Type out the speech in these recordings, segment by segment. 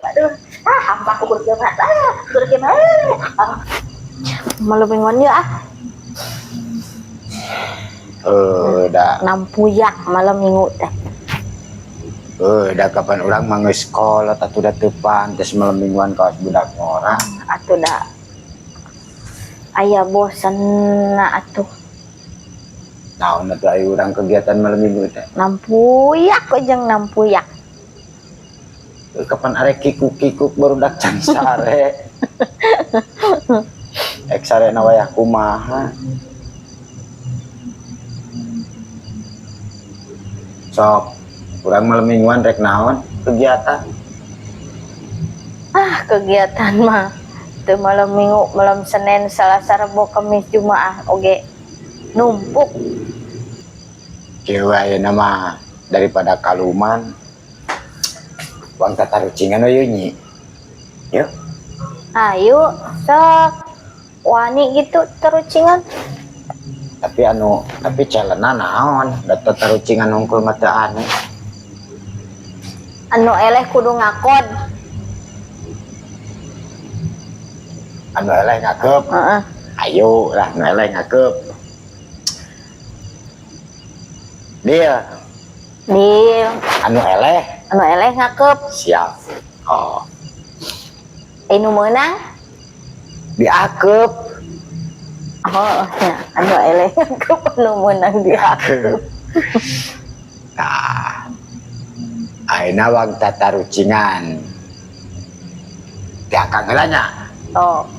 Aduh, ah, hampa ukur kieu mah. Ah, ukur kieu mah. Ah. Malam mingguan ya ah. Eh, da. Nampuyak malam minggu teh. Eh, da kapan urang mah geus kolot atuh, da teu pantes malam mingguan kawas budak ngora. Atuh da aya bosen atuh. Naon atuh ayo urang kegiatan malam minggu teh? Nampuyak jeung nampuyak. Eh, kapan arek kikuk-kikuk barudak can sare. Ek sare na wayah kumaha? Sok, urang malam mingguan rek naon kegiatan? Ah, kegiatan mah teu malam minggu, malam Senin, Selasa, Rebo, Kamis, Jumaah oge numpuk. Kieu ayeuna mah daripada kaluman urang tatarucingan we nyi. Yuk. Ayo, sok wani gitu terucingan. Tapi anu, tapi challenge naon? Da tatarucingan hungkul mah teu aneh. Anu eleh kudu ngakod. Anu eleh ngakeup. Heeh. Ayo lah, anu eleh ngakeup. Dia Deal. Anu eleh. Anu eleh ngakeup. Siap. Oh, Anu meunang? Diakeup. Oh, ya, anu eleh ngakeup, anu meunang diakeup. Tah. Ayeuna urang tatarucingan. Ti akang heula nya. Oh.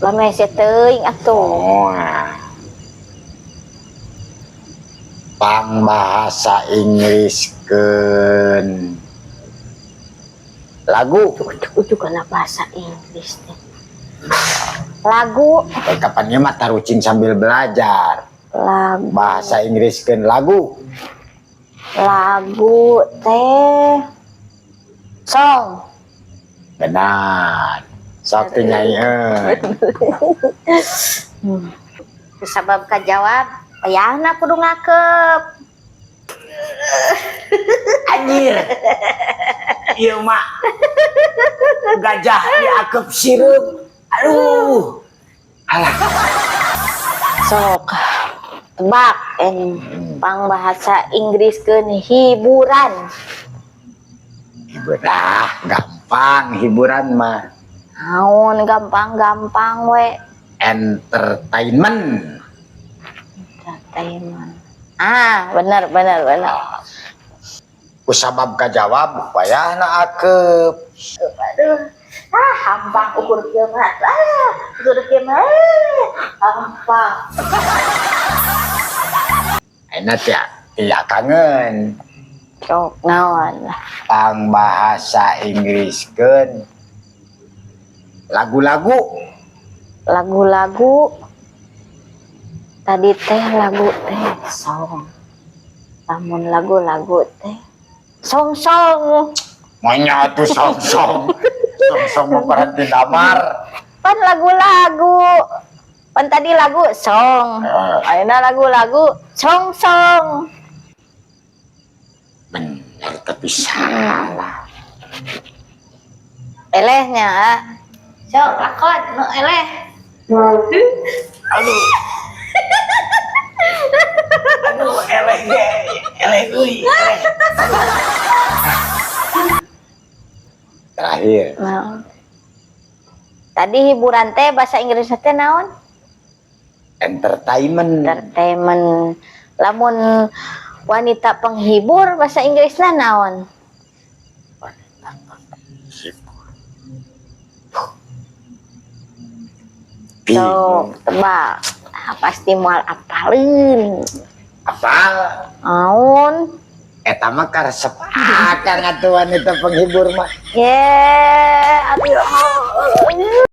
Lama sia teuing atuh. Oh. Pang bahasa Inggriskeun lagu. Ujuk lah bahasa Inggris teh. Lagu. Eh, kapan ieu mah tarucing sambil belajar. Lagu. Bahasa Inggriskeun lagu. Lagu teh song. Benar. Sok teu nyaieun. Sabab kajawab, ayahna kudu ngakeup. Anjir. Ieu mah gajah diakeup sirup. Aduh. Alah. Sok tebak en pang bahasa Inggriskeun hiburan. Hiburan, ah, gampang hiburan mah. Naon gampang-gampang we? Entertainment. Entertainment. Ah, benar benar benar. Kusabab kajawab wayahna akeup. Aduh. Ah, hampang ukur kieu mah. Ah, ukur kieu mah. Hampang. Ayeuna teh tidak kangen. Sok naon? Pang bahasa Inggriskeun lagu-lagu. Lagu-lagu tadi teh lagu teh song. Lamun lagu-lagu teh song song. Manya tuh song-song. Song-song mau berhenti damar. Pan lagu-lagu. Pan tadi lagu song. Eh. Ayeuna lagu-lagu song song. Bener tapi salah. Elehnya. Sok lakon nu eleh. Aduh. Aduh, eleh ge. Eleh euy, eleh. Terakhir. Naon? Tadi hiburan teh bahasa Inggris teh naon? Entertainment. Entertainment. Lamun wanita penghibur bahasa Inggrisnya naon? Wanita penghibur. Sok Bingung. Tebak. Ah, pasti moal apaleun. Apal? Naon? Eta mah karesep akang atuh wanita penghibur mah. Ye, aduh.